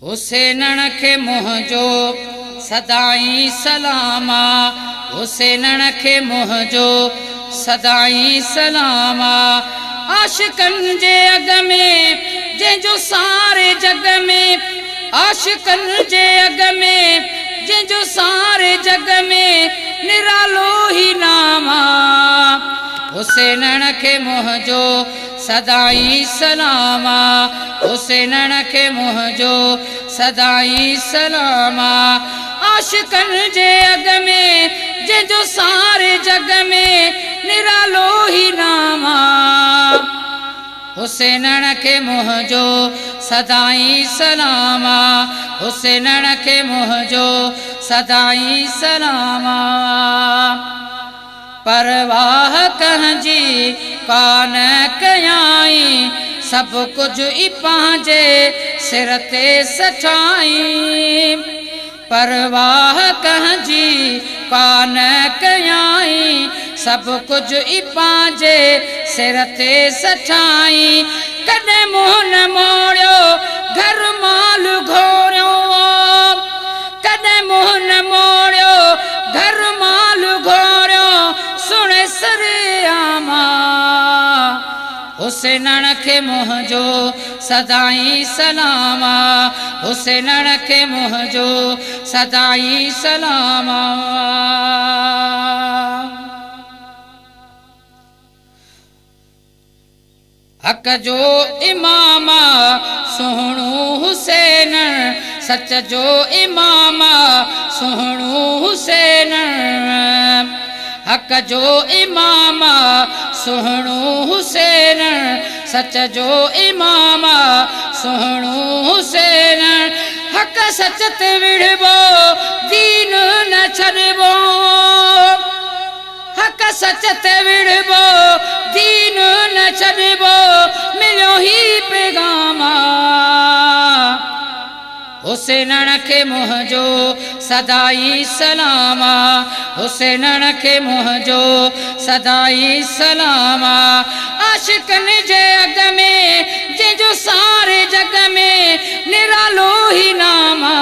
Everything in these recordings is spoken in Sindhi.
حسينڻ کي منهنجو سدائين سلام آ حسينڻ کي منهنجو سدائين سلام آ عاشقن جي اڳ ۾ جنهن جو ساري جڳ ۾ عاشقن جي اڳ ۾ جنهن جو ساري جڳ ۾ نرالو هي نام آ حسينڻ کي منهنجو سدائين سلام آ حسينڻ کي منهنجو سدائين سلام آ عاشقن جي اڳ ۾ جنهن جو ساري جڳ ۾ نرالو هي نام آ حسينڻ کي منهنجو سدائين سلام آ حسينڻ کي منهنجو سدائين سلام آ. پرواهه ڪنهن جي ڪانه ڪيائين، سڀ ڪجهه ئي پنهنجي سر تي سٺائين. پرواهه ڪنهن جي ڪانه ڪيائين، سڀ ڪجهه ئي پنهنجي سر تي سٺائين. ڪڏهن منهن نه موڙيو، گهر مال گهوريو. ڪڏهن منهن نه موڙيو، گهر مال گهوريو، سڻي سرعام آ. حسينڻ کي منهنجو سدائين سلام آ، حسينڻ کي منهنجو سدائين سلام آ. حق جو امام آ سهڻو حسين سچ جو امام آ سهڻو حسين حق جو امام آ سهڻو حسين سچ جو امام آ سهڻو حسين حق سچ تي وڙهبو دين نه ڇڏبو. حق سچ تي وڙهبو، دين نه ڇڏبو، مليو هي پيغام آ. حسينڻ کي منهنجو سدائين سلام آ، حسينڻ کي منهنجو سدائين سلام آ. عاشقن جي اڳ ۾ جنهن جو ساري جڳ ۾ نرالو هي نام آ.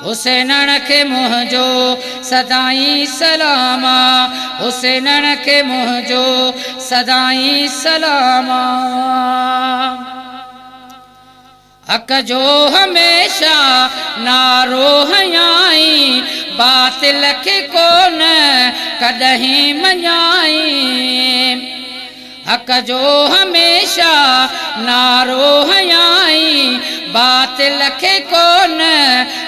حسينڻ کي منهنجو سدائين سلام آ حسينڻ کي منهنجو سدائين سلام آ. حق جو هميشه نعرو هنيائين باطل کي ڪونه ڪڏهين مڃيائين. حق جو هميشه نعرو هنيائين، باطل کي ڪونه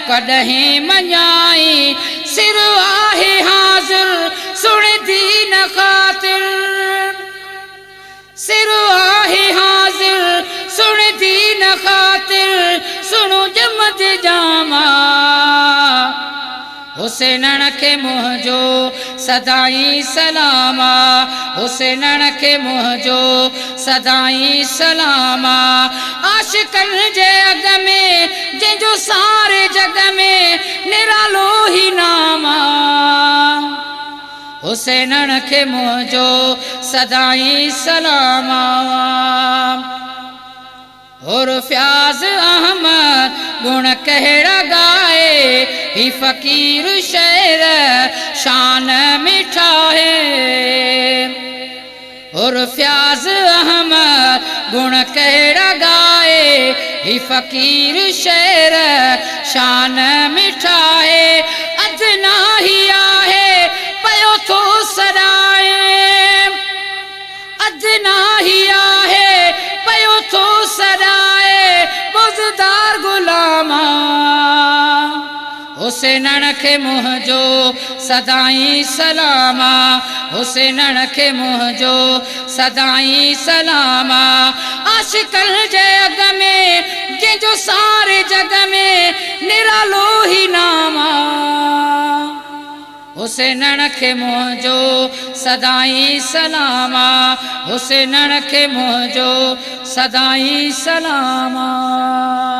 ڪڏهين مڃيائين. سر آهي حاضر سڻ دين خاطر، سر آهي حاضر سڻ دين خاطر، سڻو ڄمد ڄام آ. حسينڻ کي منهنجو سدائين سلام آ حسينڻ کي منهنجو سدائين سلام آ عاشقن جي اڳ ۾ جنهن جو ساري جڳ ۾ نرالو هي نام آ حسينڻ کي منهنجو سدائين سلام آ. حر فياض احمد گڻ ڪهڙا ڳائي، هي فقير شعر شان ۾ ٺاهي. حر فياض احمد گڻ ڪهڙا ڳائي، هي فقير شعر شان ۾ ٺاهي. ادنيٰ هي آهي پيو ٿو سڏائي. ادنيٰ هي آهي پيو ٿو سڏائي بزدار غلام آ. حسينڻ کي منهنجو سدائين سلام آ حسينڻ کي منهنجو سدائين سلام آ عاشقن جي اڳ ۾ جنهن جو ساري جڳ ۾ نرالو هي نام آ. حسينڻ کي منهنجو سدائين سلام آ حسينڻ کي منهنجو سدائين سلام آ.